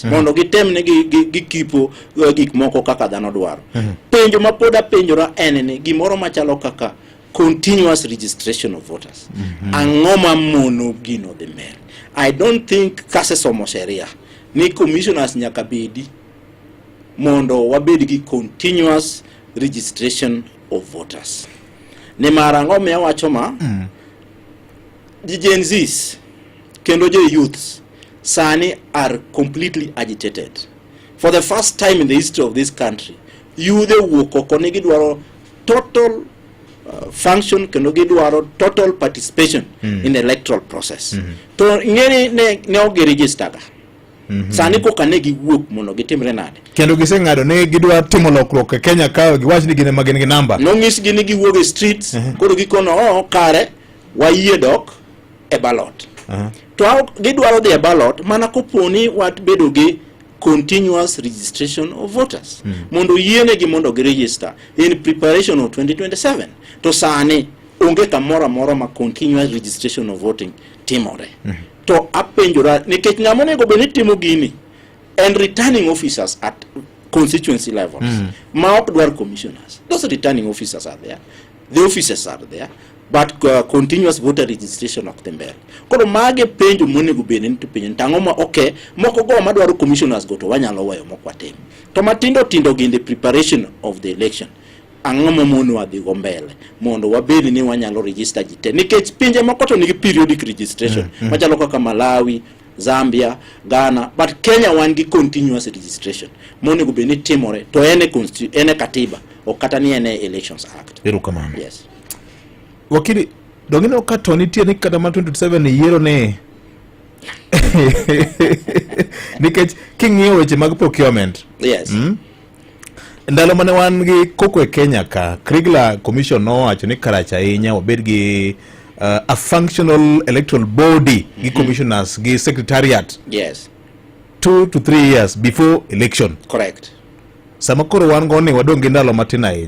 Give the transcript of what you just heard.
marach mondo gitem ni gikipo gik moko kaka dhano dwaro. Penjo ma pod apenjora en ni gimoro machalo kaka continuous registration of voters, ang'o ma mono gino dhi mbele? I don't think, kasesomo sheria, ni commissioners nyaka bedi mondo wabed gi continuous registration of voters. Nimar ang'o miyo awacho ma? Ji Gen Zs kendo jo youths sani are completely agitated. For the first time in the history of this country, yudhe wuok oko ni gidwaro total function kendo gidwaro total participation in the electoral process. To ing'eni ne ok giregister ga. Sani koka ne giwuok mondo gitimre nade? Kendo giseng'ado ni gidwa timo lokruok e Kenya ka giwach ni gin ema gin gi namba. Nonyisgi ni giwuok e streets, koro gikono o kare wayie dok e ballot. To gidwaro dhi e ballot mana kopo ni wat bedo gi continuous registration of voters mondo yienegi mondo giregister in preparation of 2027. To sani onge kamoro amora ma continuous registration of voting timore. To apenjora, nikech ng'ama onego bed ni timo gini en returning officers at constituency levels ma ok dwar commissioners. Those returning officers are there, the officers are there, but continuous voter registration ok dhi mbele. Koro mage penjo monego bed ni to penjo ni to ang'o ma ok moko go madwaro commissioners go to wanyalo weyo mok watim, to matindo tindo gi in the preparation of the election, ang'o mamonowa dhi go mbele mondo wabed ni wanyalo register ji te? Nikech pinje moko to nigi periodic registration machalo kaka Malawi, Zambia, Ghana, but Kenya wan gi continuous registration monego bed ni timore to en e en e katiba, ok kata ni en e Elections Act. Erokamano. Yes. Wakili, dongineno ka to nitie ni kata ma 2027 yiero ni nikech king'iyo weche mag procurement, ndalo mane wan gi koko e Kenya ka, Kriegler Commission nowacho ni karach ahinya wabed gi a functional electoral body gi commissioners gi secretariat 2 to 3 years before election. Sama koro wan go ni wadong' gi ndalo matin ahinya.